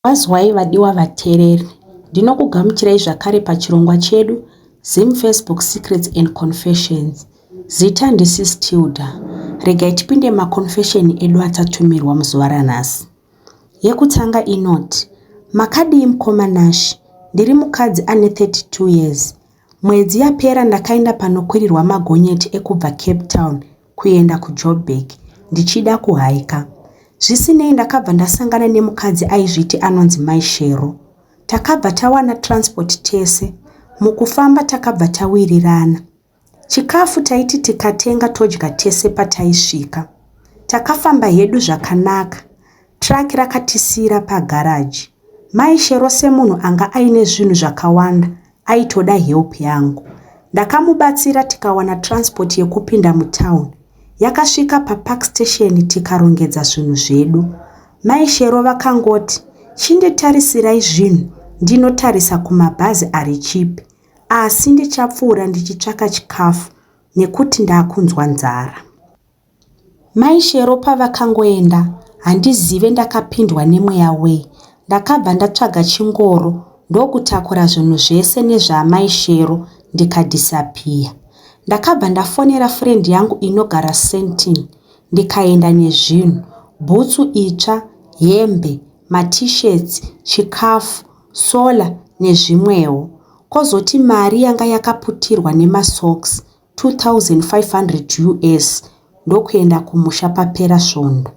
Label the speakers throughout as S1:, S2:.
S1: Kwazwai vadiwa vateereri, ndinokugamuchirai zvakare pachirongwa chedu Zim Facebook Secrets and Confessions. Zita ndiSis Tilda. Regai tipinde maconfession edu atatumirwa muzuva ranhasi. Yekutanga inoti, Makadii mukoma Nash, ndiri mukadzi ane 32 years. Mwedzi yapera ndakaenda panokwirirwa magonyeti ekubva Cape Town kuenda kuJoburg ndichida kuhaika. Zvisinei ndakabva ndasangana nemukadzi aizviti anonzi Mai Shero. Takabva tawana transport tese. Mukufamba takabva tawirirana. Chikafu taiti tikatenga todya tese pataisvika. Takafamba hedu zvakanaka. Truck rakatisiira pagaraji. Mai Shero semunhu anga aine zvinhu zvakawanda aitoda help yangu. Ndakamubatsira tikawana transport yekupinda mutown. Yakasvika papark station tikarongedza zvinhu zvedu. Mai Shero vakangoti chinditarisirayi zvinhu ndinotarisa kumabhazi ari cheap asi ndichapfuura ndichitsvaka chikafu nekuti ndakunzwa nzara. Mai Shero pavakangoenda handizive ndakapindwa nemweya wei ndakabva ndatsvaga chingoro ndokutakura zvinhu zvese nezvaamai Shero ndikadhisapiya. Ndakabva ndafonera friend yangu inogara Sandton ndikaenda nezvinhu, bhutsu itsva, hembe, maT-shirts, chikafu, solar nezvimwewo. Kozoti mari yanga yakaputirwa nemasocks 2500 us ndokuenda kumusha papera svondo.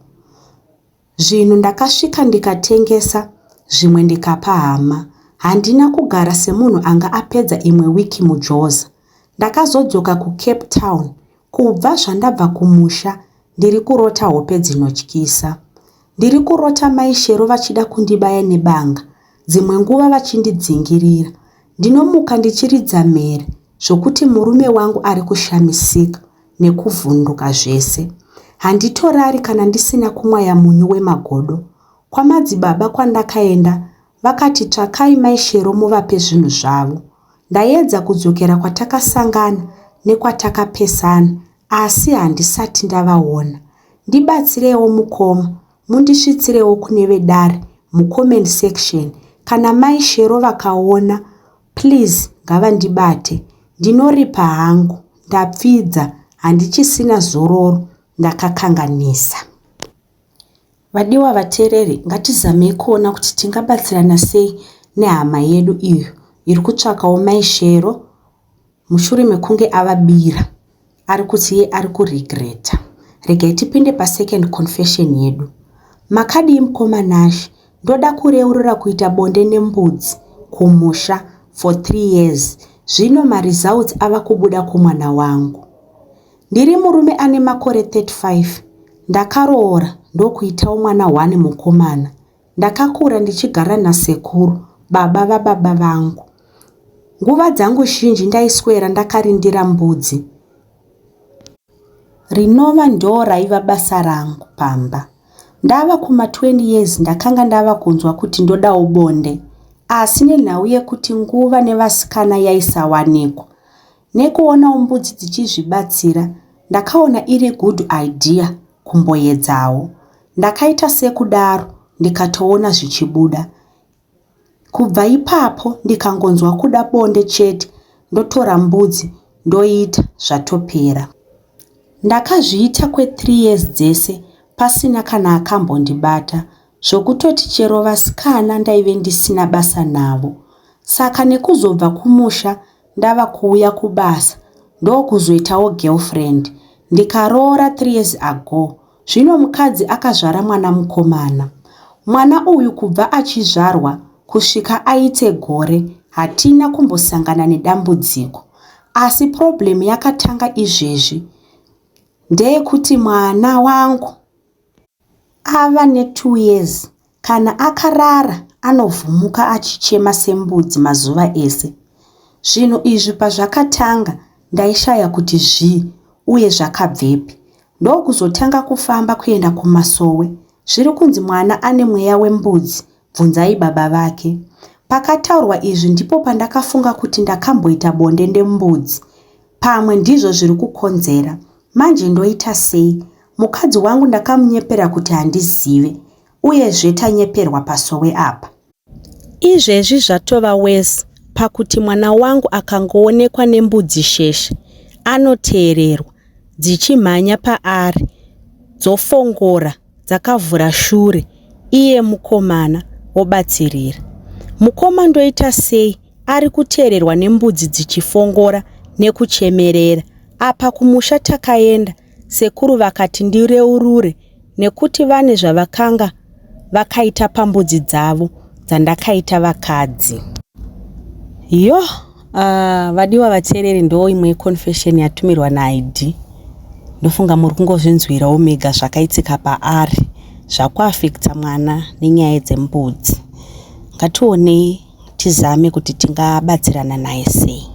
S1: Zvinhu ndakasvika ndikatengesa zvimwe ndikapa hama. Handina kugara semunhu anga apedza imwe wiki muJoza. Ndakazodzoka kuCape Town. Kubva zvandabva kumusha ndiri kurota hope dzinotyisa. Ndiri kurota mai Shero vachida kundibaya nebanga, dzimwe nguva vachindidzingirira. Ndinomuka ndichiridza mhere zvokuti murume wangu ari kushamisika nekuvhunduka zvese. Handitorari kana ndisina kumwaya munyu wemagodo. Kwamadzibaba kwandakaenda vakati tsvakai mai Shero muvape zvinhu zvavo. Ndaiedza kudzokera kwatakasangana nekwatakapesana asi handisati ndavaona. Ndibatsireiwo mukoma mundisvitsirewo kune vedare mucomment section kana mai Shero vakaona please ngavandibate ndinoripa hangu ndapfidza handichisina zororo ndakakanganisa. Vadiwa vateereri ngatizamei kuona kuti tingabatsirana sei nehama yedu iyo iri kutsvakawo mai Shero mushure mekunge avabira ari kuti iye ari kuregreta. Regai tipinde pasecond confession yedu. Makadii mukoma Nash? Ndoda kureurura kuita bonde nembudzi kumusha for 3 years zvino maresults ava kubuda kumwana wangu. Ndiri murume ane makore 35 ndakaroora ndokuitawo mwana one mukomana. Ndakakura ndichigara nasekuru, baba vababa vangu. Nguva dzangu zhinji ndaiswera ndakarindira mbudzi rinova ndo raiva basa rangu pamba. Ndava kuma 20 years ndakanga ndava kunzwa kuti ndodawo bonde asi nenhau yekuti nguva nevasikana yaisawanikwa. Nekuonawo mbudzi dzichizvibatsira ndakaona iri good idea kumboedzawo. Ndakaita sekudaro ndikatoona zvichibuda. Kubva ipapo ndikangonzwa kuda bonde chete ndotora mbudzi ndoita zvatopera. Ndakazviita kwe3 years dzese pasina kana akambondibata zvokutoti chero vasikana ndaive ndisina basa navo. Saka nekuzobva kumusha ndava kuuya kubasa ndokuzoitawo girlfriend ndikaroora 3 years ago. Zvino mukadzi akazvara mwana mukomana. Mwana uyu kubva achizvarwa kusvika aite gore hatina kumbosangana nedambudziko. Asi problem yakatanga izvezvi ndeyekuti mwana wangu ava ne2 years kana akarara anovhumuka achichema sembudzi mazuva ese. Zvinhu izvi pazvakatanga ndaishaya kuti zvii uye zvakabvepi. Ndokuzotanga kufamba kuenda kumasowe. Zviri kunzi mwana ane mweya wembudzi bvunzai baba vake. Pakataurwa izvi ndipo pandakafunga kuti ndakamboita bonde nembudzi. Pamwe ndizvo zviri kukonzera. Manje ndoita sei? Mukadzi wangu ndakamunyepera kuti handizive. Uyezve tanyeperwa pasowe apa. Izvezvi zvatova worse pakuti mwana wangu akangoonekwa nembudzi sheshe anoteererwa dzichimhanya paari dzofongora dzakavhura shure iye mukomana obatsirira. Mukoma ndoita sei ari kuteererwa nembudzi dzichifongora nekuchemerera. Apa kumusha takaenda sekuru vakati ndireurure nekuti vane zvavakanga vakaita pambudzi dzavo dzandakaita vakadzi. Yoh vadiwa vateereri ndo imwe confession yatumirwa naID. Ndofunga muri kungozvinzwirawo mega zvakaitika paari zvakuafekta mwana nenyaya dzembudzi. Ngationei tizame kuti tingabatsirana naye sei.